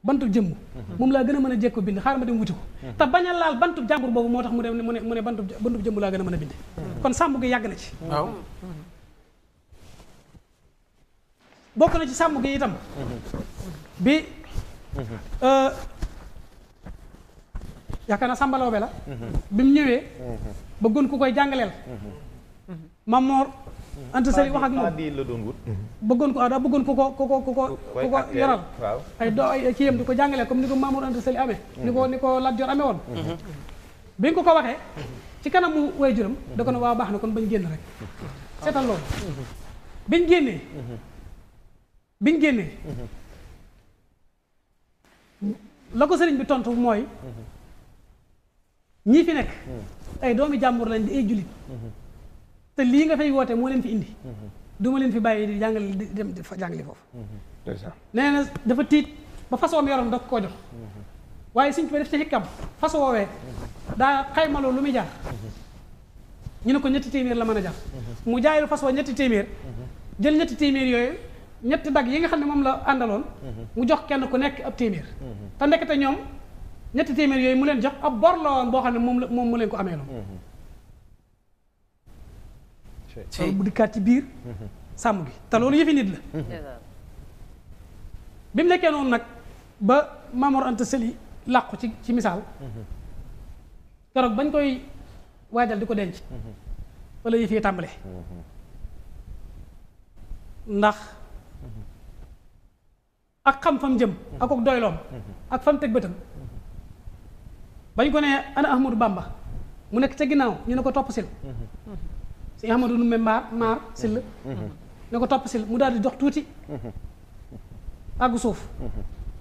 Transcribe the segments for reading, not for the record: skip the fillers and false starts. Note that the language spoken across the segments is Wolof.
bantu jëmm moom laa gën a mën a jekko bind xaaral ma dem wuti ko te bañ a laal bantu jàmbur boobu moo tax mu dem mu ne bantu jëmm laa gën a mën a bind kon sàmm gi yàgg na ci waaw bokk na ci sàmm gi itam bi yaakaar naa Samba Lawbe la bi mu ñëwee bëggoon ku koy jàngaleel Mamor Anta Sali wax ak moom la doon wut bëggoon ko daa bëggoon ku ko yoral ay doo ay ci yem di ko jàngaleel comme ni ko Mamor Anta Sali amee ni ko Lat Joor amee woon bi nga ko waxee ci kanamu way juram da ko ne waaw baax na kon bañ génn rek seetal loolu biñ génnee la ko sëriñ bi tontu mooy ñii fi nekk ay doomi jàmbur lañ di ay jullit te lii nga fay woote moo leen fi indi du ma leen fi bàyyi di jàngale di dem di jàngale foofu nee na dafa tiit ba fas woom yoroon da koo jox waaye suñ fa def ci xikkam fas woowee daa xaymaloo lu muy jaar ñu ne ko ñetti téeméer la mën a jar mu jaayilu fas wa ñetti téeméer jël ñetti téeméer yooyu ñetti dag yi nga xam ne moom la àndaloon mu jox kenn ku nekk ab téeméer te ndekete ñoom ñetti téeméer yooyu mu leen jox ab bor la woon boo xam ne moom mu leen ko amee loon loolu bu dikkaat ci biir sàmm gi te loolu yëfi nit la bi mu nekkee noonu nag ba Mamor Anta Sali làqu ci misaal keroog bañ koy waajal di ko denc wala yëf yi tàmbale ndax ak xam fam jëm ak ak doyloom ak fam teg bëtam bañ ko ne ana Ahmadou Bamba mu nekk ca ginnaaw ñu ne ko topp sil si Ahmadou Numbe maar sil ne ko topp sil mu daal di dox tuuti àggu suuf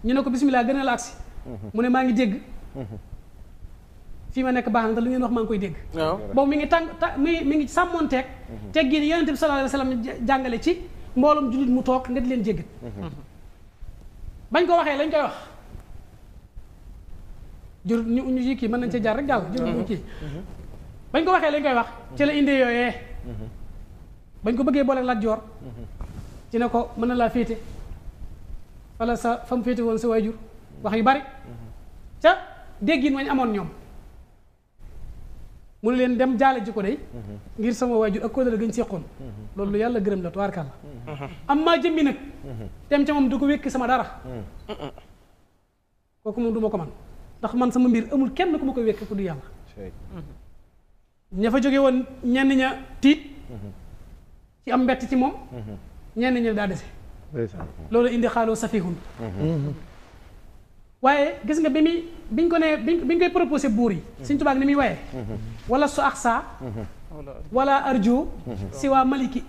ñu ne ko bismillah gën a la agsi mu ne maa ngi dégg fii ma nekk baax na te lu ngeen wax maa ngi koy dégg boobu mi ngi mi ngi sàmmoonteeg teggin Yonent bi sallallahu alayhi wa sallam jàngale ci mbooloom jullit mu toog nga di leen jéggat bañ ko waxee lañ koy wax jur ñu yi kii mën nañ ci jaar rek jàll jur ñu kii bañ ko waxee lañ koy wax ci la indee yooyee bañ ko bëggee boole Lat Joor ci ne ko mën na laa féete wala sa fa mu féete woon sa waajur wax yu bari ca déggin wañ amoon ñoom mu ne leen dem jaale ji ko day ngir sama waajur ak kóllëre gañ seqoon loolu lu yàlla gërëm la tubaarkàlla am maa jëmmi nag dem ca moom du ko wékki sama dara kooku moom du ma ko man ndax man sama mbir amul kenn ku ma koy wékki ku du yàlla ña fa jóge woon ñenn ña tiit ci am mbett ci moom ñenn ña daa dese loolu indi xaaloo safihun waaye gis nga biñ ko ne biñ koy proposé buur yi Sëñ Tuubaa ni muy wayee wala su aksa wala arju si waa maliki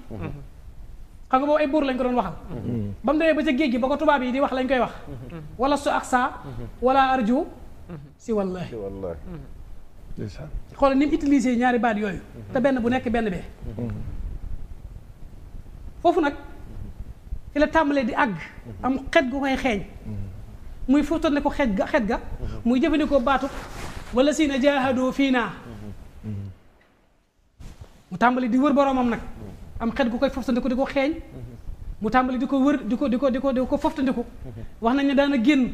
xam nga boobu ay buur lañ ko doon waxal ba mu demee ba ca géej gi ba ko tubaab yi di wax lañ koy wax wala su aksa wala arju si wallahi xoolal ni mu utilisé ñaari baat yooyu te benn bu nekk benn bee foofu nag ci la tàmbalee di àgg am xet gu koy xeeñ muy furtal ne ko xet ga muy jëfandikoo baatu wala si na jaahadoo fii naa mu tàmbali di wër boromam nag am xet gu koy foftandiku di ko xeeñ mu tàmbali di ko wër di ko foftandiku wax nañ ne daana génn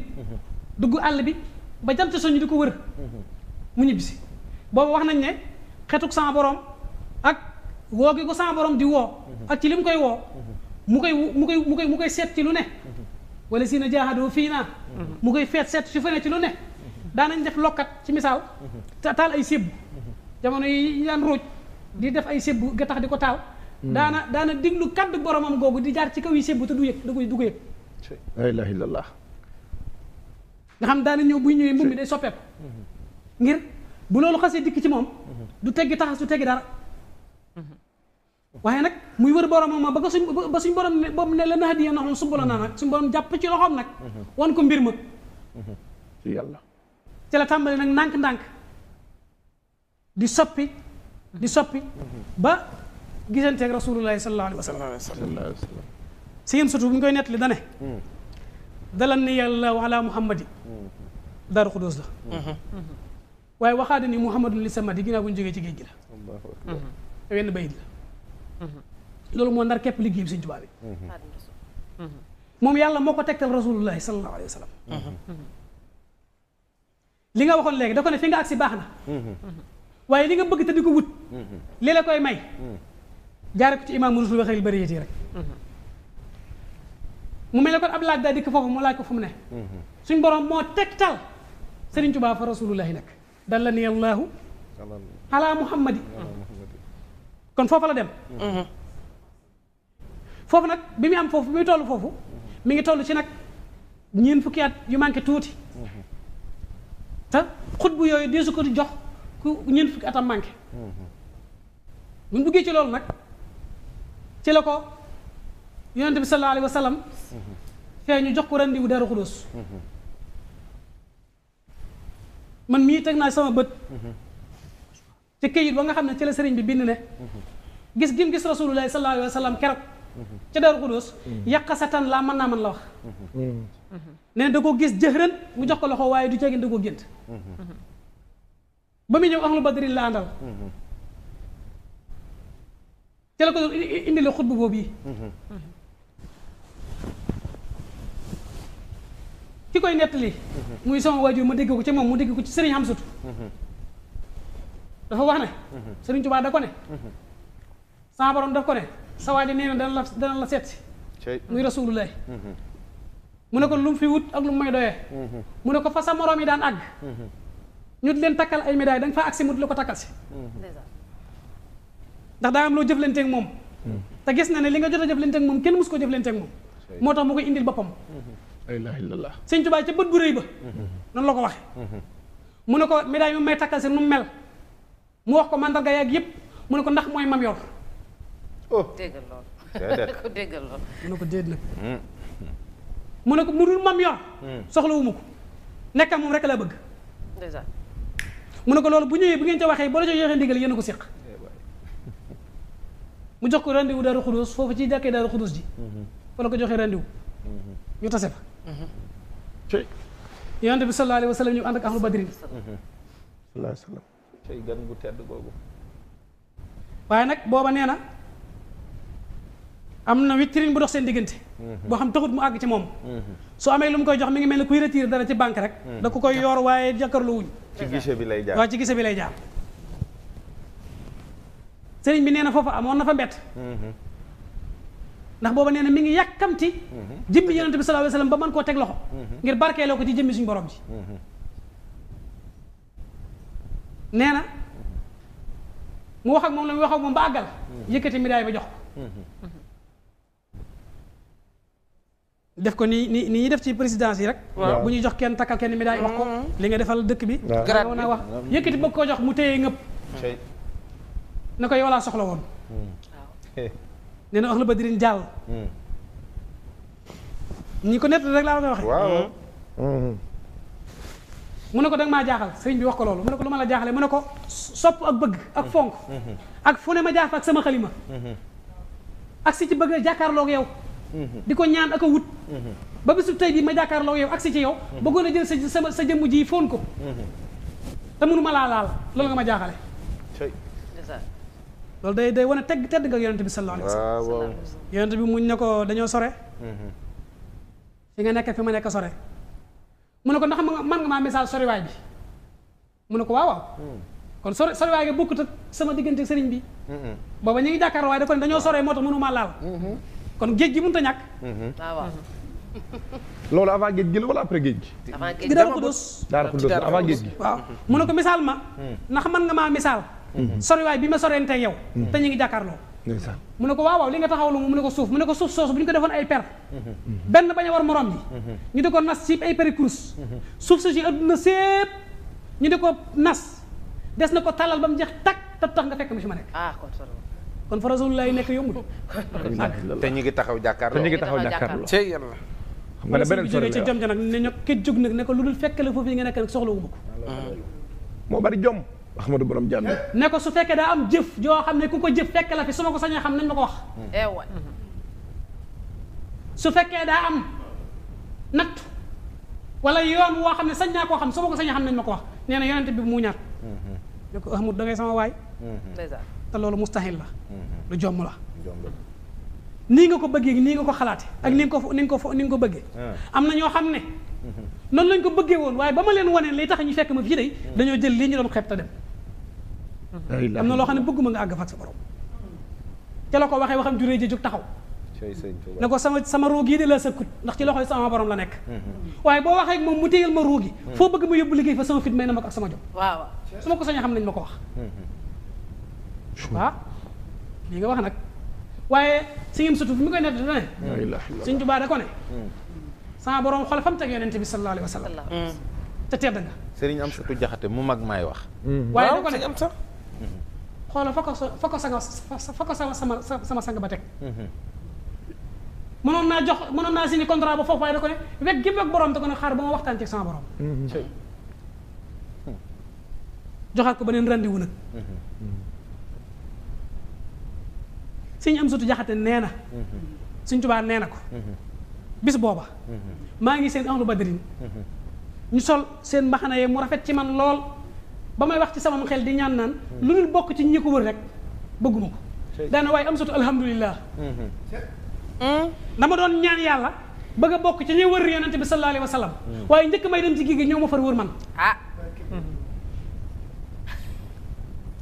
dugg àll bi ba jant soñu di ko wër mu ñibbisi boobu wax nañ ne xetuk sama borom ak woo gi ko sama borom di woo ak ci li mu koy woo mu koy seet ci lu ne wala si na jaahadoo fii naa mu koy feet seet si fene ci lu ne daanañ def lokkat ci misaal taal ay sébbu jamono yi daan ruuj di def ay sébbu ga tax di ko taal daana diglu kaddu boromam googu di jaar ci kaw yi sébbu te du yëg du ko yëg la ilaha illallah nga xam daana ñëw buy ñëwee mbubb mi day soppeeku ngir bu loolu xasee dikk ci moom du teggi taxas du teggi dara waaye nag muy wër boromam ma ba suñ borom ne boobu ne la na hadiya naxum sumbula naa nag suñ borom jàpp ci loxoom nag wan ko mbir ma ci yàlla ci la tàmbali nag ndànk-ndànk di soppi ba gisanteeg rasulullahi sallallahu alayhi wa sallam si yéen surtout bu ñu koy nettali dane dalan ni yàlla ala muhammadi daaru xudóos la waaye waxaade ni muhammadun li samadi ginnaaw bu ñu jógee ci géej gi la wenn bayit la loolu moo ndar képp liggéey bi Sëñ Tuubaa bi moom yàlla moo ko tegtal rasulullahi sallallahu alayhi wa sallam li nga waxoon léegi da ko ne fi nga agsi baax na waaye li nga bëgg te di ko wut li la koy may jaare ko ci imaamu rusul wa xayril bariyati rek mu mel ne kon ab laaj daa dikk foofu mu laaj ko fu mu ne suñ borom moo tegtal Sëriñ Tuubaa fa rasulullahi nag dalla ni allahu ala muhammadi kon foofa la dem foofu nag bi muy am foofu bi muy toll foofu mi ngi toll ci nag ñeent fukki at yu manqué tuuti te xutbu yooyu deesu ko di jox ku ñeent fukki atam manqué bu ñu duggee ci loolu nag ci la ko yonente bi sallallahu alayhi wa sallam fee ñu jox ko rendez-vous Daaru Xudoos man mii teg naa sama bët ci këyit ba nga xam ne ci la sëriñ bi bind ne gis gim gis rasulullahi sallallahu alayhi wa sallam keroog ca Daaru Xudoos yàqasatan laa mën naa mën la wax nee na da ko gis jëxërën mu jox ko loxo waaye du ceegin da ko gént ba muy ñëw ahlu badri la àndal ci la ko doon indi la xutbu boobu yi ki koy nettali muy sama waajur ma dégg ko ci moom mu dégg ko ci sëriñ Hamsatu dafa wax ne sëriñ Tuubaa da ko ne sama borom daf ko ne sa waaj nee na dana la seet si muy rasulullahi mu ne ko lu mu fi wut ak lu mu may doyee mu ne ko fa sa moroom yi daan àgg ñu leen takkal ay médaille da nga fa agsi mut la ko takkal si ndax daa am loo jëflanteeg moom te gis na ne li nga jot a jëflanteeg moom kenn mus ko jëflanteeg moom moo tax mu koy indil boppam la ilaha illallah Sëñ Tuubaa ca bët bu rëy ba noonu la ko waxe mu ne ko médaille mi may takkal si nu mu mel mu wax ko mandarga yaag yëpp mu ne ko ndax mooy mam yor déggal lool ko déggal lool mu ne ko déet nag mu ne ko mu dul mam yor soxlawuma ko nekkam moom rek laa bëgg mu ne ko loolu bu ñëwee bu ngeen ca waxee boo la ca joxee ndigal yéen a ko séq mu jox ko rendez-vous Daaru Xudoos foofu ci jàkkee Daaru Xudoos ji fa la ko joxee rendez-vous ñu tase fa yonent bi sallallahu alayhi wa sallam ñu ànd ak ahlu badrin sallallahu alayhi wa sallam cay gan gu tedd googu waaye nag booba nee na am na vitrine bu dox seen diggante boo xam taxut mu àgg ci moom su amee lu mu koy jox mi ngi mel ne kuy retiré dara ci banque rek da ko koy yor waaye jàkkaarloo wuñ ci guichet bi lay jaar waaw ci guichet bi lay jaar sëriñ bi nee na foofu amoon na fa mbett ndax booba nee na mi ngi yàkkamti jëmmi yonent bi sallallahu alayhi wasallam ba mën koo teg loxo ngir barkeeloo ko ci jëmmi suñu borom ji nee na mu wax ak moom la muy wax ak moom ba àggal yëkkati médaille ba jox ko def ko ni ñuy def ci présidence yi rek bu ñuy jox kenn takkal kenn médaille wax ko li nga defal dëkk bi nga mën a wax yëkkati bëgg koo jox mu téye ngëpp na ko yow laa soxla woon nee na ahlu badrin jàll ñi ko nett rek laa koy waxe waaw mu ne ko danga maa jaaxal sëriñ bi wax ko loolu mu ne ko lu ma la jaaxale mu ne ko sopp ak bëgg ak fonk ak fu ne ma jaar fa ak sama xalima ak si ci bëgg a jàkkaarloog yow di ko ñaan ak a wut ba bisu tey bi ma jàkkaarloog yow ak si ci yow bëggoon a jël sa jëmm ji foon ko te mënu ma laa laal loolu nga ma jaaxale loolu day wane tedd nga yonent bi sallallahu alayhi wa sallam yonent bi muñ ne ko dañoo sore fi nga nekk fi ma nekk sore mu ne ko ndax man nga maa message soriwaay bi mu ne ko waaw kon soriwaay nga bokkut ak sama diggante sëriñ bi booba ñu ngi jàkkaarloo waaye da ko ne dañoo soree moo tax mënu maa laal kon géej gi mënut a ñàkk waaw loolu avant géej gi la wala après géej gi gi Daaru Xudoos avant géej gi waaw mu ne ko misaal ma ndax man nga maa misaal soriwaay bi ma sorente yow te ñu ngi jàkkaarloo mu ne ko waaw li nga taxawlu mu ne ko suuf soosu bu ñu ko defoon ay per benn bañ a war morom ji ñu di ko nas ci ay peri kurus suuf sa ci adduna sépp ñu di ko nas des na ko talal ba mu jeex takk te tax nga fekk ma fi ma nekk kon fa rasulullah nekk yombul te ñu ngi taxaw jàkkaarloo ci yàlla xam nga ne beneen sori ci jom ja nag ne ño ke jóg nag ne ko lu dul fekk la foofu yi nga nekk nag soxla wu ma ko moo bari jom Ahmadou borom jàmm ne ko su fekkee daa am jëf joo xam ne ku ko jëf fekk la fi su ma ko sañee xam nañ ma ko wax su fekkee daa am natt wala yoon woo xam ne sañ naa koo xam su ma ko sañee xam nañ ma ko wax nee na yonent bi mu ñaat ne ko Ahmadou da ngay sama waay te loolu mustahil la lu jomm la nii nga ko bëggee nii nga ko xalaate ak ni nga ko bëggee am na ñoo xam ne noonu lañ ko bëggee woon waaye ba ma leen waneen lay tax ñu fekk ma fii day dañoo jël lii ñu doon xeeb te dem am na loo xam ne bëgguma nga àgg fa ak sa borom ca la ko waxee waxam juree ji jóg taxaw ne ko sama ruug yi de la sëkkut ndax ci loxoy sama borom la nekk waaye boo waxee ak moom mu téyal ma ruug yi foo bëgg ma yóbbu liggéey fa sama fit may na ma ko ak sama jom waaw su ma ko sañee xam nañ ma ko wax waaw lii nga wax nag waaye si ngim sutu fi mu koy nett da ne Sëñ Tuubaa da ko ne sama borom xool fa mu teg yonente bi sallallahu alayhi wa sallam te tedd nga sëriñ am sutu jaxate mu mag maay wax waaye da ko ne am sax xoolal fa ko sama sang ba teg mënoon naa signé contrat ba foofu waaye da ko ne wekk gi wekk borom da ko ne xaar ba ma waxtaan ci sama borom joxaat ko beneen rendez-vous nag Sëñ am sutu jaxate nee na Sëñ Tuubaa nee na ko bis booba maa ngi seen ahlu badrin ñu sol seen mbaxana yee mu rafet ci man lool ba may wax ci sama xel di ñaan naan lu dul bokk ci ñi ko wër rek bëgguma ko daana waaye am sutu alhamdulillah dama doon ñaan yàlla bëgg a bokk ci ñuy wër yonente bi sallallahu alayhi wa sallam waaye njëkk may dem ci géej gi ñëw ma far wër man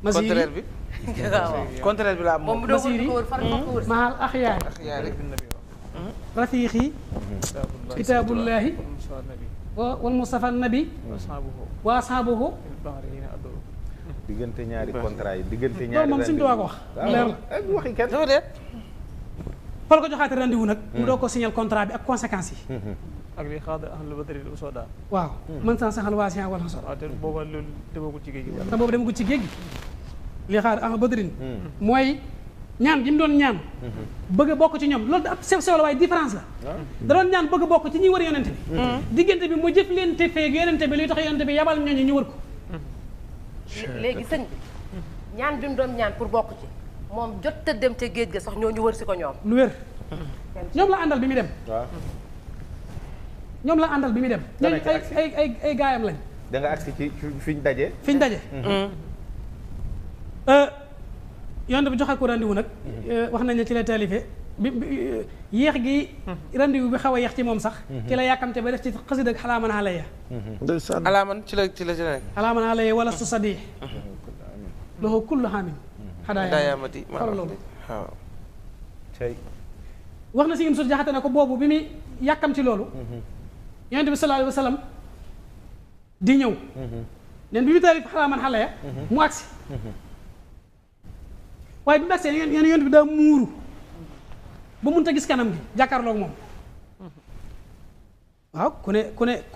contraire bi contraire bi la am moom masiri mahal axyaari rafiqi kitaabullahi wal mustafa nabi wa ashabuhu diggante ñaari contrat yi diggante ñaari moom Sëñ Tuubaa ko wax leer la waxi kenn fal ko joxaate rendez-vous nag mu doo ko signal contrat bi ak conséquences yi ak li xaada ahlu badri usoda waaw man san saxal waasiya wala sor te booba loolu demagul ci géej gi te boobu demagul ci géej gi li xaar ahlu badrin mooy ñaan gi mu doon ñaan bëgg a bokk ci ñoom loolu da ab sew la waaye différence la da doon ñaan bëgg a bokk ci ñuy wër yonente bi diggante bi mu jëf leen te feeg yonente bi luy tax yonente bi yabal ñooñu ñu wër ko léegi sëñ bi ñaan bi mu doon ñaan pour bokk ci moom jot te dem ca géej ga sax ñoo ñu wër si ko ñoom lu wér ñoom la àndal bi muy dem ñoom la àndal bi muy dem ñooñu ay gaayam lañ da nga agsi ci fiñ daje yonte bi joxe ko rendez-vous nag wax nañ ne ci la taalifee bi yéex gi rendez-vous bi xaw a yéex ci moom sax ci la yàkkamte ba def ci xasida ak xalaaman alayya alaaman ci la nekk xalaaman alayya wala su sadih loxo kullu xaamin xadaayamati xoolal loolu waaw wax na si im sut jaxate na ko boobu bi muy yàkkam ci loolu yonte bi sallallahu alayhi wa sallam di ñëw neen bi mu taalif xalaaman alayya mu agsi waaye bi mu agsee yéen yonte bi daa muuru ba mënut a gis kanam gi jàkkaarloog moom waaw ku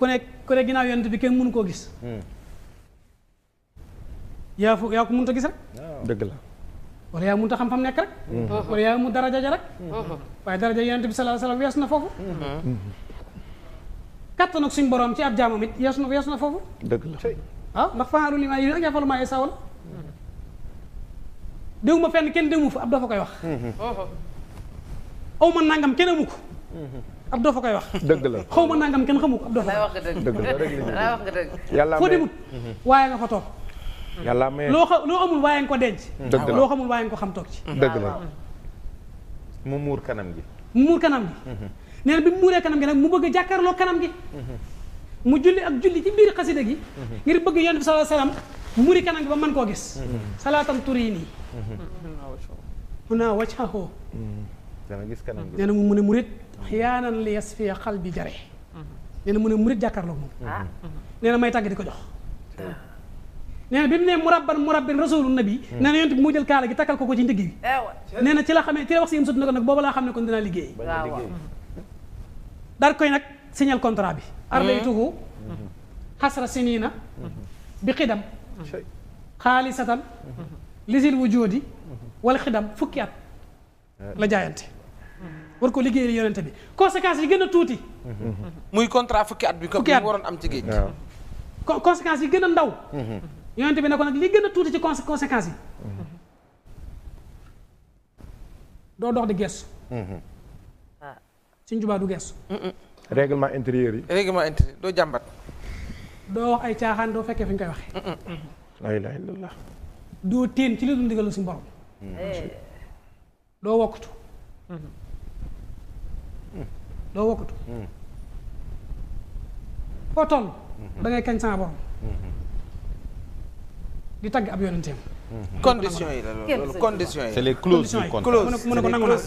ne ginnaaw yonte bi kenn mënu koo gis yaa ko mënut a gis rek dëgg la wala yaa mënut a xam fa mu nekk rek wala yaa mu daraja ja rek waaye daraja yonte bi sallallahu alayhi wa sallam weesu na foofu kattan ak suñ borom ci ab jaamam it weesu na foofu dëgg la waaw ndax faalu li maa yi ak yafalu maa yashaa la déw ma fenn kenn dému fa ab doo fa koy wax aw ma nangam kenn amu ko ab doo fa koy wax dëgg la xaw ma nangam kenn xamu ko ab doo fa koy wax dëgg la wax nga dëgg yàlla foo demut waaye nga fa toog yàlla may loo amul waaye nga ko denc dëgg la loo xamul waaye nga ko xam toog ci dëgg la mu muur kanam gi nee na bi mu muuree kanam gi nag mu bëgg a jàkkaarloo kanam gi mu julli ak julli ci biir xasida gi ngir bëgg yonent bi sallallahu alayhi wasallam muri kanam gi ba mën koo gis salaatam turini huna wajhahu dana gis kanam gi nee na mu ne murit xiyaanan li yasfiya qalbi jare nee na mu ne murit jàkkaarloog moom nee na may tàgg di ko jox nee na bi mu ne murabbin rasulun nabi nee na yonent bi mu jël kaala gi takkal ko ci ndigg bi nee na ci la xamee ci la wax si yim sut na ko nag booba laa xam ne kon dinaa liggéey daal koy nag signal contrat bi ardaytuhu xasra sinina bi xidam xaalisatan lisil wujudi wala xidam fukki at la jaayante war ko liggéeyal yonente bi conséquences yi gën a tuuti muy contrat fukki at bi ko waroon am ci géej conséquences yi gën a ndaw yonente bi ne ko nag li gën a tuuti ci conséquences yi doo dox di gestu Sëñ Tuubaa du gestu règlement intérieur yi doo jàmbat doo wax ay caaxaan doo fekkee fi ñu koy waxee la ilaha illallah doo téen ci li dul ndigalu suñu borom doo wokkutu doo wokkatu foo toll da ngay kañ sama borom di tagg ab yonenteem conditions yi la loolu conditions yi. c'est les clauses du contrat. mu ne ko nangu naa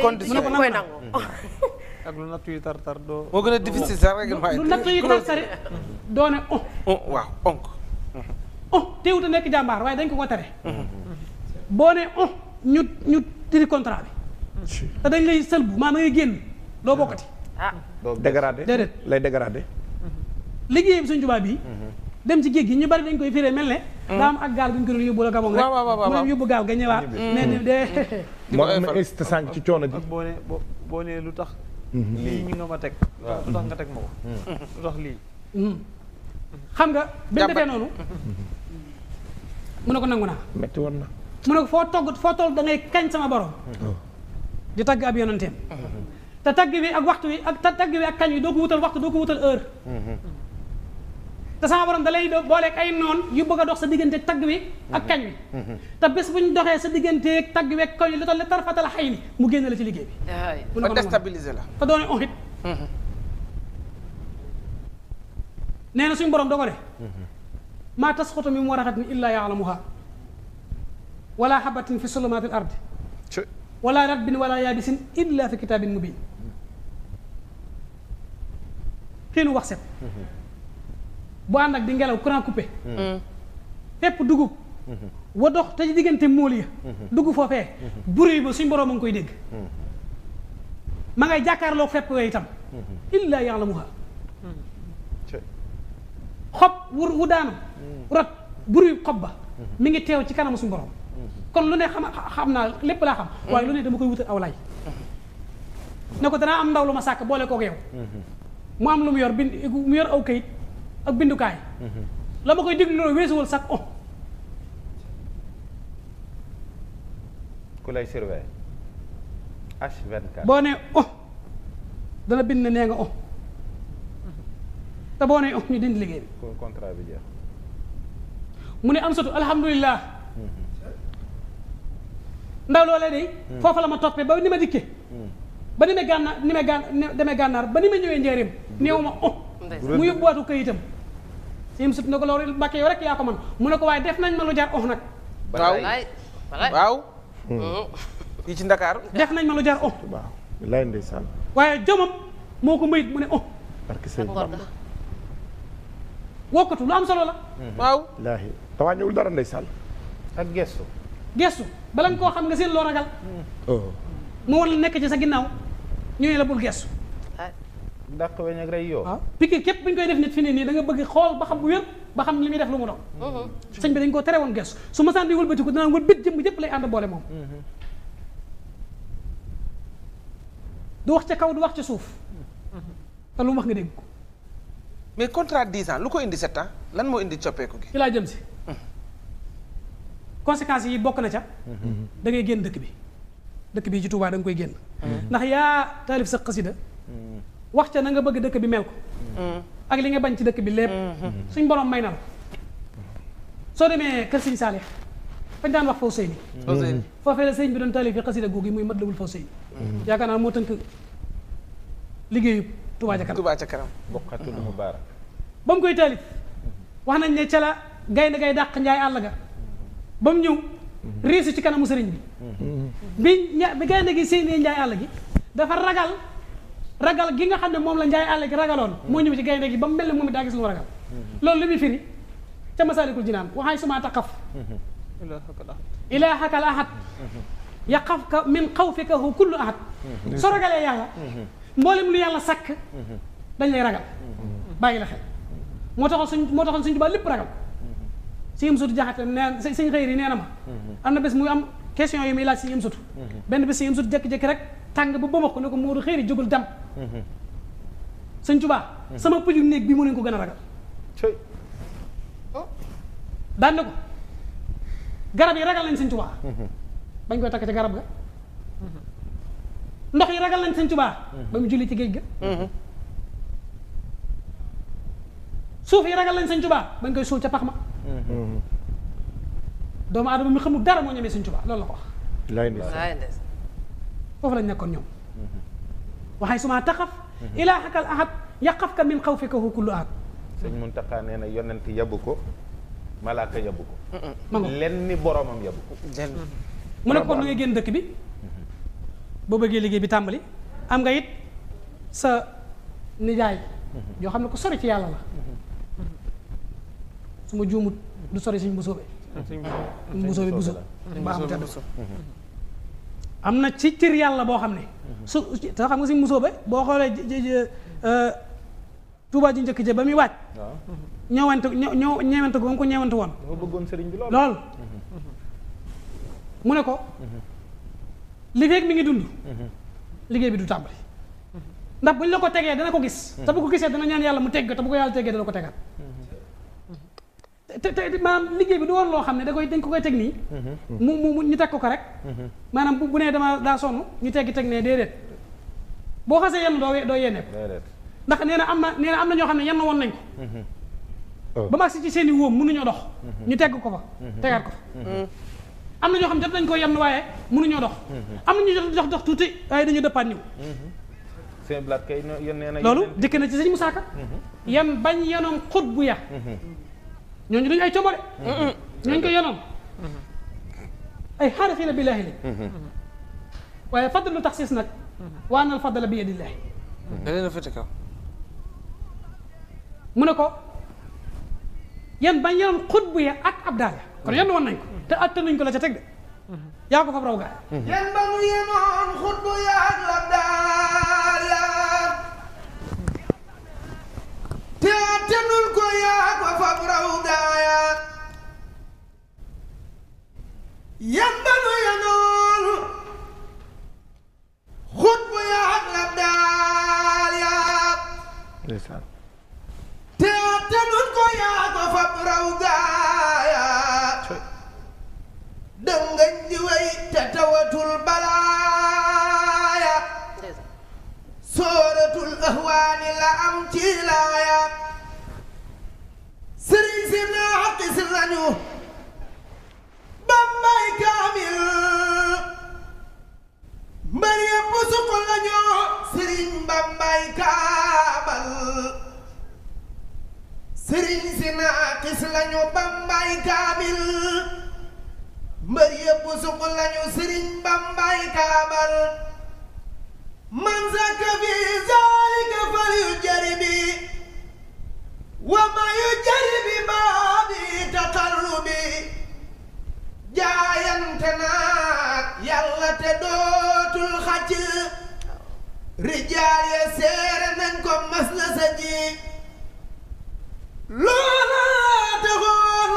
conditions yooyu koy nangu. ak lu nattu yi tar doo. moo gën a difficile sax règlement yi. lu nattu yi tar doone waaw onk. teewut a nekk jàmbaar waaye dañ ko tere boo ne ñu tiri contrat bi te dañ lay sëlbu maa ngay génn doo bokkati doo dégradé déedéet lay dégradé liggéeyam Sëñ Tuubaa bii dem ci géej gi ñu bari dañ koy firee mel ne daa am ak gaal gu ñu ko doon yóbbu la Gabon rek mu dem yóbbu gaal ga ñëwaat mais ni de moo am na insisté sànq ci coono ji ak boo nee lu tax lii ñu nga ma teg lu tax nga teg ma ko lu tax lii xam nga bi mu defee noonu mu ne ko nangu naa metti woon na mu ne ko foo toll da ngay kañ sama borom di tagg ab yonenteem te tagg bi ak waxtu wi ak tagg bi ak kañ wi doo ko wutal waxtu doo ko wutal heure te sama borom da lay booleeg ay noon yu bëgg a dox sa diggante tagg wi ak kañ wi te bés bu ñu doxee sa digganteeg tagg wi ak kañ wi li toll tarfatal xay ni mu génne la ci liggéey bi ba déstabiliser la te doone on it nee na suñu borom da ko de maa tasxutu min waraqatin illaa yaalamuha wala habatin fi sulumaati al ardi wala ratbin wala yaabisin illa fi kitaabin mubin xiinu wax set bu ànd ak di ngelaw courant coupé fépp dugub wa dox te ci diggante móol ya dugg foofee bruit ba suñ borom a ngi koy dégg ma ngay jàkkaarloo fépp yooyu itam illa yaalamuha xob wu daanu rot bruit xob ba mi ngi teew ci kanamu suñu borom kon lu ne xam naa lépp laa xam waaye lu ne dama koy wutal aw lay ne ko danaa am ndaw lu ma sàkk boole kook yow mu am lu mu yor mu yor aw kayit ak bindukaay la ma koy diglu loolu weesuwul sax ku lay surveiller H24 boo nee dana bind ne nee nga te boo nee ñu dindi liggéey bi contrat bi jeex mu ne am sotu alhamdulilah ndaw loolee day foofa la ma toppee ba ni ma dikkee ba ni ma demee gànnaar ba ni ma ñëwee njëriñ néew ma mu yóbbuwaatu kayitam si sut ne ko loolu Mbàkke yow rek yaa ko man mu ne ko waaye def nañ ma lu jar nag waaw fii ci Ndakaaru def nañ ma lu jar waaw lay ndeysaan waaye jomam moo ko mayit mu ne barke sëñ Bamba wokkatu lu am solo la waaw laahi tawaañëwul dara ndeysaan ak gestu bala nga koo xam nga seen loo ragal mu wala nekk ci sa ginnaaw ñu ne la bul gestu dàq weñ ak rey yoo waaw piqûre képp bu ñu koy def nit fi ne nii da nga bëgg xool ba xam bu wér ba xam li muy def lu mu doon sëñ bi dañ koo tere woon gestu su ma saan di wëlbatiku danaan wëlbët jëmm jëpp lay ànd boole moom du wax ca kaw du wax ca suuf te lu mu wax nga dégg ko mais contrat 10 ans lu ko indi 7 ans lan moo indi coppeeku gi ci laa jëm si conséquences yi bokk na ca da ngay génn dëkk bi ci Touba da nga koy génn ndax yaa taalif sa xasida wax ca na nga bëgg dëkk bi mel ko ak li nga bañ ci dëkk bi lépp suñ borom may na la soo demee kër Sëñ Saalix fañ daan wax Fawzeyni foofee la sëñ bi doon taalif yi xasida googu muy Matlabul Fawzeyni yaakaar naa moo tënk liggéeyu Touba ca kanam bokkatu lu mu baara ba mu koy taalif wax nañ ne ca la gaynde gay dàq njaay àll ga ba mu ñëw riisu ci kanamu sëriñ bi bi gaynde gi séenee njaay àll gi dafa ragal gi nga xam ne moom la njaay àll gi ragaloon moo ñëw ci gaynde gi ba mu mel ne moom it daa gis lu mu ragal loolu li muy firi ca Masaalikul Jinaan waxaay suma taqaf ilaahaka al ahad yaqafka min xawfika hu kullu ahad soo ragalee yàlla mboolem lu yàlla sakk dañ lay ragal bàyyi la xel moo taxoon suñ Tuubaa lépp ragal si yëm sutu jaxate neen sëñ xëyri yi nee na ma am na bés muy am question yi muy laaj si yëm sutu benn bés si yëm sutu jékki-jékki rek tàng ba bëma ko ne ko Moodu xëyri jógul dem sëñ Tuubaa sama pëju néeg bi mu nañ ko gën a ragal daan ne ko garab yi ragal nañ sëñ Tuubaa bañ koy takk ci garab ga ndox yi ragal nañ sëñ Tuubaa ba mu julli ci géej ga suuf yi ragal nañ sëñ Tuubaa bañ koy suul ca pax ma doomu aadama mi xamul dara moo ñemee sëñ Tuubaa loolu la ko wax foofu lañ nekkoon ñoom waxay suma taxaf ilaahakal ahad yaqafka min xawfika hu kullu ahad. sëñ Muntaxa nee na yonent yabu ko malaaka yabu ko. ma ngo len ni boromam yabu ko. mu ne ko na ngay génn dëkk bi boo bëggee liggéey bi tàmbali am nga it sa nijaay yoo xam ne ko sori ci yàlla la su ma juumut du sori suñ busóobe busóobe buso ba am tedd am na ci cër yàlla boo xam ne su te xam nga suñ busóobe boo xoolee Tuubaa ji njëkk ja ba muy waaj ñëwante ñëwante ko ba mu ko ñëwante woon dafa bëggoon sëriñ bi lool mu ne ko li feeg mi ngi dund liggéey bi du tàmbali ndax bu ñu la ko tegee dana ko gis te bu ko gisee dana ñaan yàlla mu tegg te bu ko yàlla teggee dana ko tegaat te maanaam liggéey bi du woon loo xam ne dañ ko koy teg nii mu ñu teg ko rek maanaam bu nee dama daa sonn ñu teg ne déedéet boo xasee yenn doo yennee ko ndax nee na am na ñoo xam ne yenn woon nañ ko ba mag si ci seen i wóom mënuñoo dox ñu tegg ko fa tegaat ko fa am na ñoo xam ne jot nañ ko yenn waaye mënuñoo dox am na ñu jot dox tuuti waaye dañu dëppaat ñëw loolu dikk na ci sëñ Musaa Ka yan bañ yenoon xut bu ya ñooñu duñu ay coobare ñooñu ko yenoon ay xaarifiina billaahi lañ waaye fadlu taxsiis nag wa anal fadla bi yadillaahi da leen a fete kaw mu ne ko yan bañ yenoon xut bu ya ak ab daal kon yenn woon nañ ko te attanuñ ko la ca teg de yaa ko fab raw gaay yan ba mu yenoon xut bu ya ak ab daal te attanul ko yaa ko fab raw gaaya yan ba mu yenoon xut bu ya ak ab daal te attanul ko yaa ko fab raw gaaya dëngañ di wey te tawatul balaaya sooratul ahwaani la am ci laaya sëriñ si naaqis lañu bambay kaamil mbër yépp suq lañu sëriñ bambay kaabal sëriñ si naaqis lañu bambay kaamil mbër yépp suq lañu sëriñ bambay kaabal man zaka fi zalika fal yu jaribi wa ma yu jaribi baabi taqarrubi jaayante naag yàlla te dootul xacc rijaal ya seere nañ ko mas na sa ji loola taxoon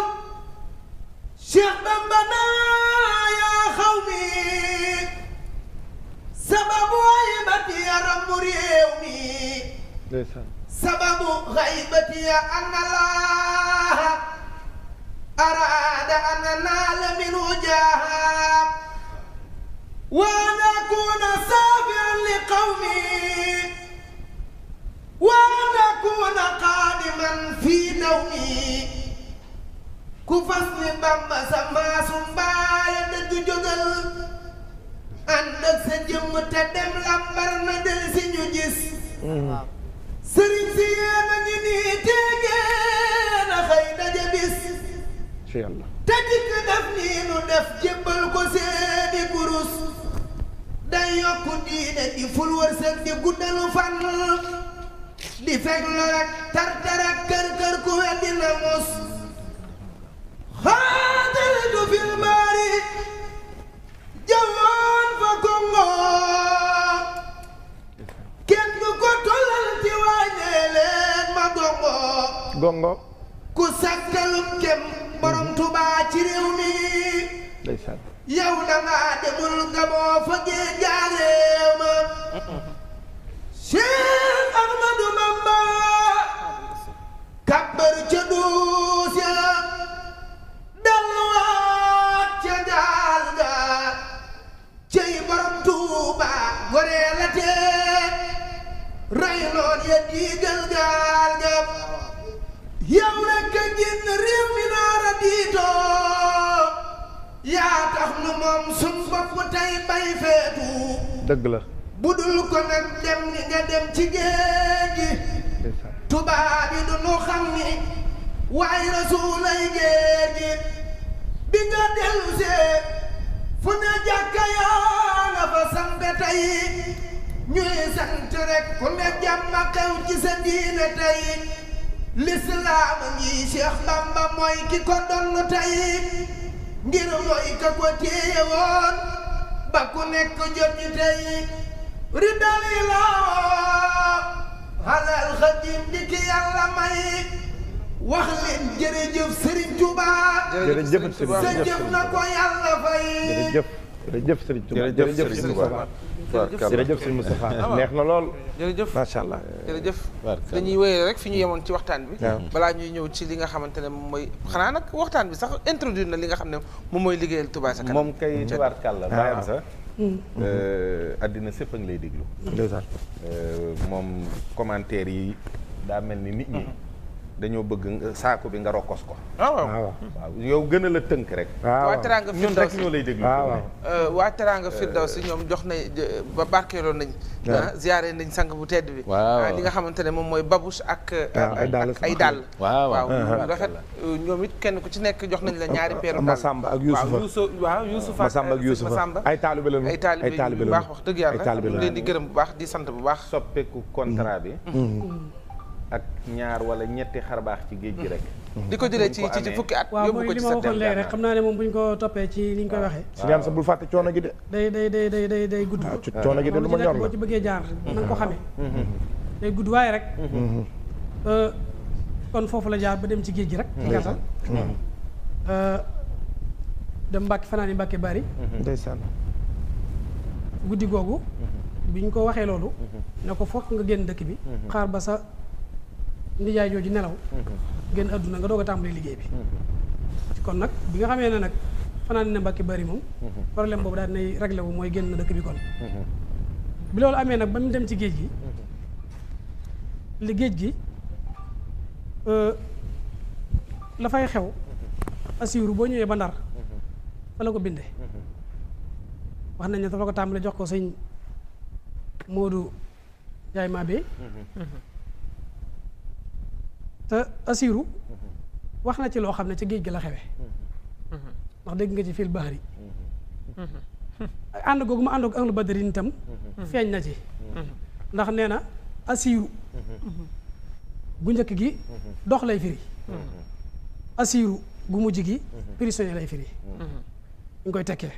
Cheikh Bamba naa yaa xawmi sababu xaybati ya rammu réew mi sababu xaybati ya anna laaha araada an naala minhu jaaha wa an akuna saafian li qawmi wa an akuna qaadiman fi nawmi ku fas ni Bamba sa maasum baaya dëgg jógal ànd ak sa jëmm te dem lambar na del si ñu gis sëriñ si yéen a ngi nii teegeen a xëy daje bis te dikk def nii nu def jébbal ko seeni kurus day yokku diine di ful wërsëg di guddalu fan di fekk lor ak tartar ak kër ku weddi na mos xaataltu fil baari jawoon fa Congo kenn du ko tollal ci wàññee leen ma gongo ku sàkkalum kem borom Tuubaa ci réew mi yow dangaa demul Gabon fa gee jaareew ma Cheikh Ahmadou Bamba kabbar ca duus ya delluwaat ca gaal ga cey borom Tuuba goree la tee rey noon ya diigal gaal ga yow rekk a génn réew mi naara diitoo yaa tax nu moom sun bopp tey bay feetu dëgg la budul ko nag dem ni nga dem ci géej gi tubaab yi du nu xam ni waaye rasuulay géej gi bi nga dellu see fu ne jàkka yaa nga fa sampe tey ñuy sant rek ku ne jàmm xew ci sa diine tey lislaam ngi Cheikh Bamba mooy ki ko donn tey ngir mooy ka ko téye woon ba ku nekk jot ñi tey ridalilaa halal xadim di ki yàlla may wax leen jërëjëf Serigne Touba jërëjëf sa jëf na ko yàlla fay jërëjëf Serigne Touba jërëjëf Serigne Moustapha jërëjëf Serigne Moustapha neex na lool jërëjëf macha allah jërëjëf dañuy wéyee rek fi ñu yemoon ci waxtaan bi balaa ñuy ñëw ci li nga xamante ne moom mooy xanaa nag waxtaan bi sax introduire na li nga xam ne moom mooy liggéeyal Touba ca kanam moom kay tubaarkàlla bàyyam sax addina sépp a ngi lay déglu moom commentaire yi daa mel ni nit ñi dañoo bëgg saako bi nga rokkos ko waaw yow gën a la tënk rek waa Teranga ñun rek ñoo lay déglu waa Teranga Firdawsi ñoom jox nañ ba barkeeloon nañ ziyaare nañ sang bu tedd bi li nga xamante ne moom mooy babouche ak ay dàll waaw rafet ñoom it kenn ku ci nekk jox nañ la ñaari peeru Masamba ak Youssoufa Masamba ak Youssoufa ay taalibe lañu ay taalibe bu baax wax dëgg yàlla ñu leen di gërëm bu baax di sant bu baax soppeeku contrat bi ak ñaar wala ñetti xarbaax ci géej gi rek di ko jëlee ci fukki at yóbbu ko ci waaw mooy li ma waxoon léegi rek xam naa ne moom bu ñu ko toppee ci ni ñu koy waxee si ñaan sa bul fàtte coono gi de day gudd coono gi de lu ma ñor la boo ci bëggee jaar na nga ko xamee day gudd waaye rek kon foofu la jaar ba dem ci géej gi rek ci gàttal dem Mbàkke fanaan yi Mbàkke bari ndeysaan guddi googu bi ñu ko waxee loolu ne ko fokk nga génn dëkk bi xaar ba sa ndijaay jooju nelaw génn àdduna nga doog a tàmbali liggéey bi kon nag bi nga xamee ne nag fanaan ne Mbàkke bari moom problème boobu daal nay réglé wu mooy génn dëkk bi kon bi loolu amee nag ba mu dem ci géej gi li géej gi la fay xew asiiru boo ñëwee ba Ndar fa la ko binde wax nañ ne dafa la ko tàmbali jox ko sëñ Modou Ndiaye Mabé te asiiru wax na ci loo xam ne ci géej gi la xewe ndax dégg nga ci fil bahri ànd googu ma ànd ak ahlu badrin itam feeñ na ci ndax nee na asiiru gu njëkk gi dox lay firi asiiru gu mujj gi prisonnier lay firi ñu koy tekkee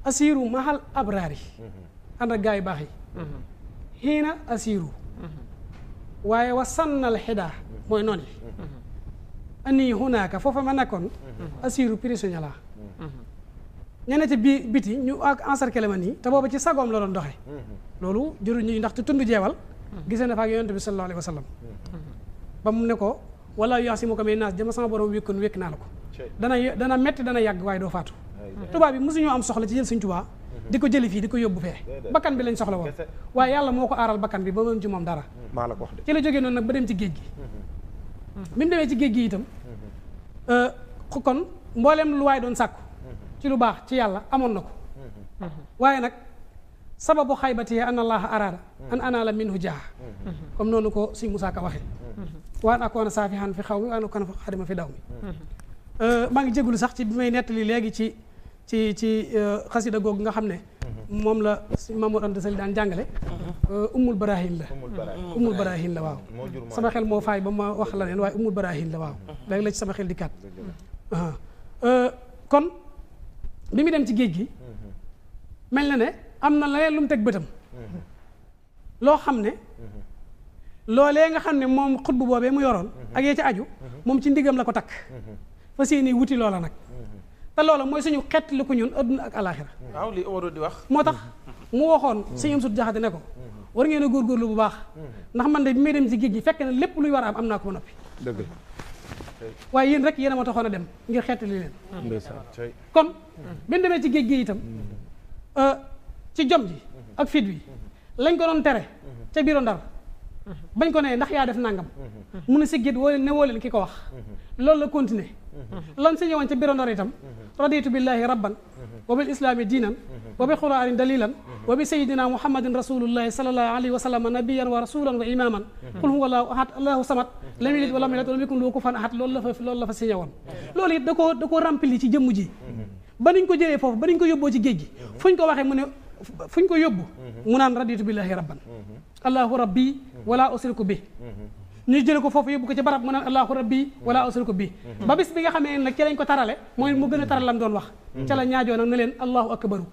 asiiru mahal abraari ànd ak gaa yu baax yi xiina asiiru waaye wa sannal xidaa mooy noon yi ani hunaaka foofa ma nekkoon asiiru prisonnier la ñene ci biti ñu ak encercler ma nii te booba ci sagoom la doon doxe loolu jëru ñuy ndax te tund jeewal gisee na fa ak yonent bi sallallahu alayhi wa sallam ba mu ne ko wala yaasimuka mina naas jëma sama borom wékkoon wékk naa la ko dana metti dana yàgg waaye doo faatu tubaab bi mosuñoo am soxla ci jël Sëñ Tuubaa di ko jëli fii di ko yóbbu fee bakkan bi lañ soxla woon waaye yàlla moo ko aaral bakkan bi ba moom ci moom dara maa la ko wax de ci la jógee noonu nag ba dem ci géej gi bi mu demee ci géej gi itam kon mbooleem lu waay doon sàkku ci lu baax ci yàlla amoon na ko waaye nag sababu xaybati an allaha araada an anaala minhu jaa comme noonu ko si Musaa Ka waxee waan akoona saafihan fi xaw mi waan akoona xadima fi daw mi maa ngi jégalu sax ci bi may nettali léegi ci xasida googu nga xam ne moom la Mamour Anta Sali daan jàngale ummul barahin la waaw sama xel moo faay ba ma wax la neen waaye ummul barahin la waaw léegi la ci sama xel di kat kon bi mu dem ci géej gi mel na ne am na leneen lu mu teg bëtam loo xam ne loolee nga xam ne moom xutbu boobee mu yoroon ak yee ci aju moom ci ndigam la ko takk fa seeni wuti loola nag te loola mooy suñu xeet li ko ñun adduna ak alaxira waaw li Omaro di wax moo tax mu waxoon suñu am sut jaxate ne ko war ngeen a góorgóorlu bu baax ndax man de bi may dem ci géej gi fekk na lépp luy war a am naa ko ba noppi dëgg waaye yéen rek yéen a ma taxoon a dem ngir xeetali leen kon bi ñu demee ci géej gi itam ci jom ji ak fit wi lañ ko doon tere ca biiro Ndar bañ ko ne ndax yaa def nangam mu ne si géej woo leen ki ko wax loolu la continuer lan si ñëwoon ca biiro Ndar itam raditu billahi rabban wa bil islami diinan wa bi qur'anin dalilan wa bi sayyidina muhammadin rasulullahi sallallahu alayhi wa sallam nabiyyan wa rasulan wa imaman qul huwa allahu ahad allahu samad lam yalid wa lam yulad wa lam yakun lahu kufuwan ahad loolu la fa signé woon loolu it da koo rempli ci jëmm ji ba niñ ko jëlee foofu ba niñ ko yóbboo ci géej gi fuñ ko waxee mu ne fuñ ko yóbbu mu naan raditu billahi rabban allahu rabbi wala usriku bi ñu jële ko foofu yóbbu ko ci barab mu naan allahu rabbi wala usriku bi ba bis bi nga xamee nag ci lañ ko tarale mooy mu gën a taral lam doon wax ca la ñaajoo nag ne leen allahu akbaru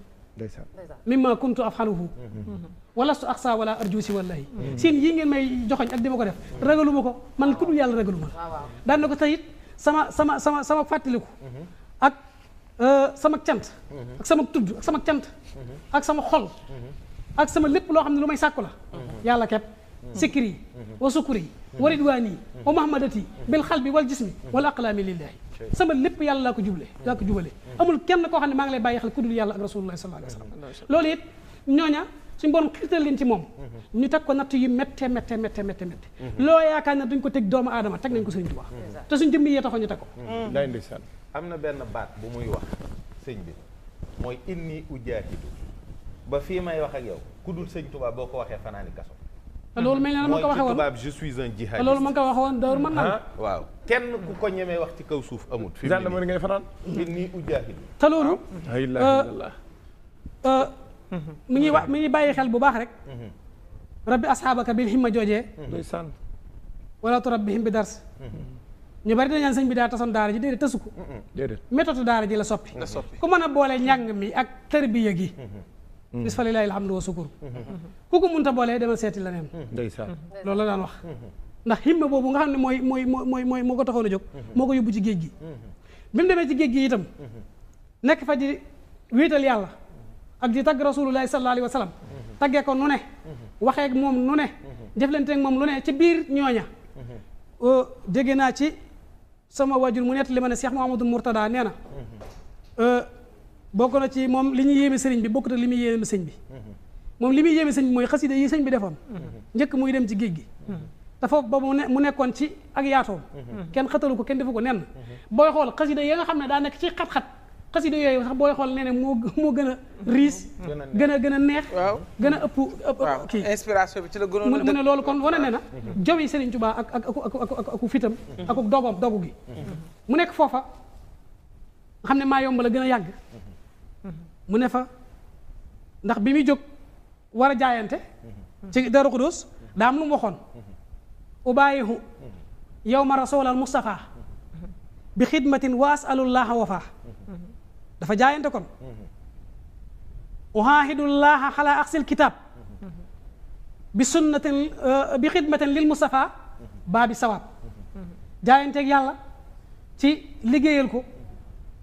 mimma kuntu afxaluhu walastu axsa wala arju si wallahi seen yii ngeen may joxoñ ak di ma ko def ragaluma ko man ku dul yàlla ragaluma daan na ko tayit sama fàttaliku ak sama cant ak sama tudd ak sama cant ak sama xol ak sama lépp loo xam ne lu may sàkku la yàlla kepp sikri wa sukuri wa ridwaani wa muhammadati bil xalbi wal jismi wal aqlaami lillahi sama lépp yàlla laa ko jubale amul kenn koo xam ne maa ngi lay bàyyi xel ku dul yàlla ak rasulullah sallallahu alayhi wa sallam loolu it ñooña suñu borom xiirtal leen ci moom ñu teg ko natt yu métte loo yaakaar ne duñ ko teg doomu aadama teg nañ ko Sëriñ Tuubaa te suñ jëmmi yee taxoon ñu teg ko lay ndeysaan am na benn baat bu muy wax sëñ bi mooy inni ujaahidu ba fii may wax ak yow ku dul Sëñ Tuubaa boo ko waxee fanaani kaso te loolu mel ne ma ko waxee woon tubaab je suis un jihadiste te loolu ma ko waxee woon dawr mën naa waaw kenn ku ko ñemee wax ci kaw suuf amut fi mu ne ngay fanaan inni ujaahidu te loolu mi ngi bàyyi xel bu baax rek rabbi asxaabaka bil himma joojee ndeysaan wala turabbihim bi dars ñu bari dañu naan sëñ bi daa tasoon daara ji déedéet tasu ko méthode daara ji la soppi ku mën a boole njàng mi ak tarbiya gi bis fa lillahi alhamdu wa sukur ku ko munta boolee demal seeti leneen ndeysaan loolu la daan wax ndax himma boobu nga xam ne mooy moo ko taxoon a jóg moo ko yóbbu ci géej gi bi mu demee ci géej gi itam nekk fa di wéetal yàlla ak di tagg rasulullahi sallallahu alayhi wa sallam taggee ko nu ne waxee ak moom nu ne jëflanteeg moom lu ne ci biir ñooña dégg naa ci sama wajur mu nett li ma ne Cheikh Mouhamadou Mourtada nee na bokk na ci moom li ñu yéeme sëriñ bi bokkut ak li muy yéeme sëñ bi moom li muy yéeme sëñ bi mooy xasida yi sëñ bi defoon njëkk muy dem ci géej gi te foofu ba mu nekkoon ci ak yaatoom kenn xatalu ko kenn defu ko nenn booy xool xasida yi nga xam ne daa nekk ci xat-xat xasida yooyu sax booy xool nee ne moo gën a riis gën a neex gën a ëpp kii inspiration bi ci la gënoon mu ne loolu kon wane ne na jowi Sëriñ Tuubaa ak fitam ak dogu gi mu nekk foofa nga xam ne maa yomb la gën a yàgg mu ne fa ndax bi muy jóg war a jaayante ci Daaru Xudoos daa am lu mu waxoon ubaayihu yawma rasulal Mustafa bi xidmatin wa asalullaha wafa dafa jaayante kon uhaahidullaha xala aksil kitab bi sunnatin bi xidmatin lil Mustafa baabi sawaab jaayanteeg yàlla ci liggéeyal ko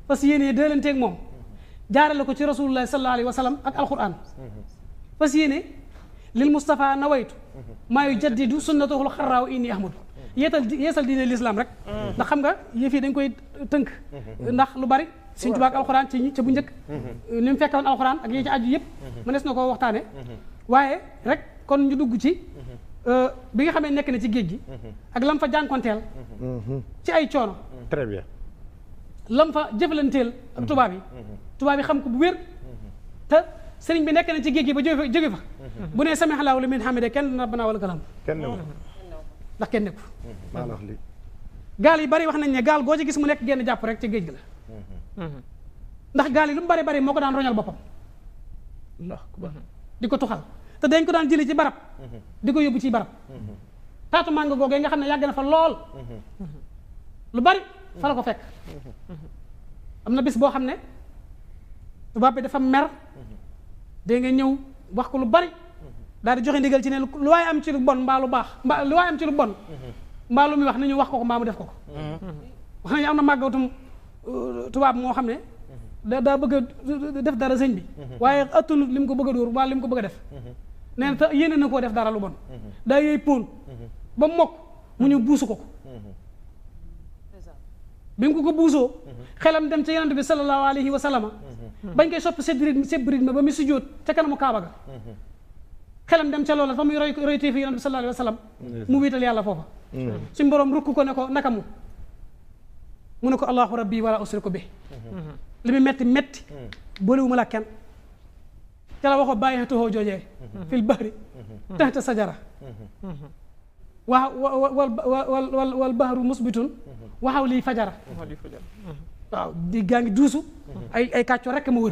fas yéene dëlanteeg moom jaarale ko ci rasulullah sallallahu alayhi wa sallam ak alquran fas yéene lil Mustafa nawaytu maa yujaddidu sunnatahul xarraaw inni ahmadu yeesal diine l'islam rek ndax xam nga yëf yi dañ koy tënk ndax lu bari Sëriñ Tuubaa ak alxuraan ca bu njëkk ni mu fekkoon alxuraan ak yi ci aju yëpp mënees na koo waxtaane waaye rek kon ñu dugg ci bi nga xamee nekk na ci géej gi ak lam fa jànkonteel ci ay coono très bien lam fa jëflanteel ak tubaab yi xam ko bu wér te sëriñ bi nekk na ci géej gi ba jóge fa bu nee sami Allaahu liman hamidah kenn rabbana wa lakal hamd ndax kenn nekku maa la wax li gaal yi bari wax nañ ne gaal goo ci gis mu nekk genn jàpp rek ci géej gi la ndax gaal yi lu mu bari moo ko daan roñal boppam di ko tuxal te dañ ko daan jëli ci barab di ko yóbbu ci barab taatu màngo googee nga xam ne yàgg na fa lool lu bari fa la ko fekk am na bis boo xam ne tubaab bi dafa mer dégg nga ñëw wax ko lu bari daal di joxe ndigal ci ne lu waaye am ci lu bon mbaa lu baax mbaa lu waaye am ci lu bon mbaa lu muy wax nañu wax ko mbaa mu def ko wax nañu am na màggatum tubaab moo xam ne daa bëgg a def dara sëñ bi waaye attunut li mu ko bëgg a dóor mbaa li mu ko bëgg a def nee na te yéene na koo def dara lu bon daa yooyu póon ba mokk mu ñu buusu ko bi mu ko buusoo xelam dem ca yonent bi sallallahu alayhi wa sallam bañ koy soppi sébrit ma ba mu sujjóot ca kanamu Kaaba ga xelam dem ca loola fa muy roy téefi yonent bi sallallahu alayhi wa sallam mu wiital yàlla foofa suñ boroom rukk ko ne ko naka mu ne ko allahu rabbi wala usriku bi li mu metti boolewuma la kenn ca la waxoo bàyyi toxoo joojee fil bahri taxta sajara wal bahru musbitun waxaw lii fajara waaw di gaa ngi duusu ay kàccoo rekk ma wër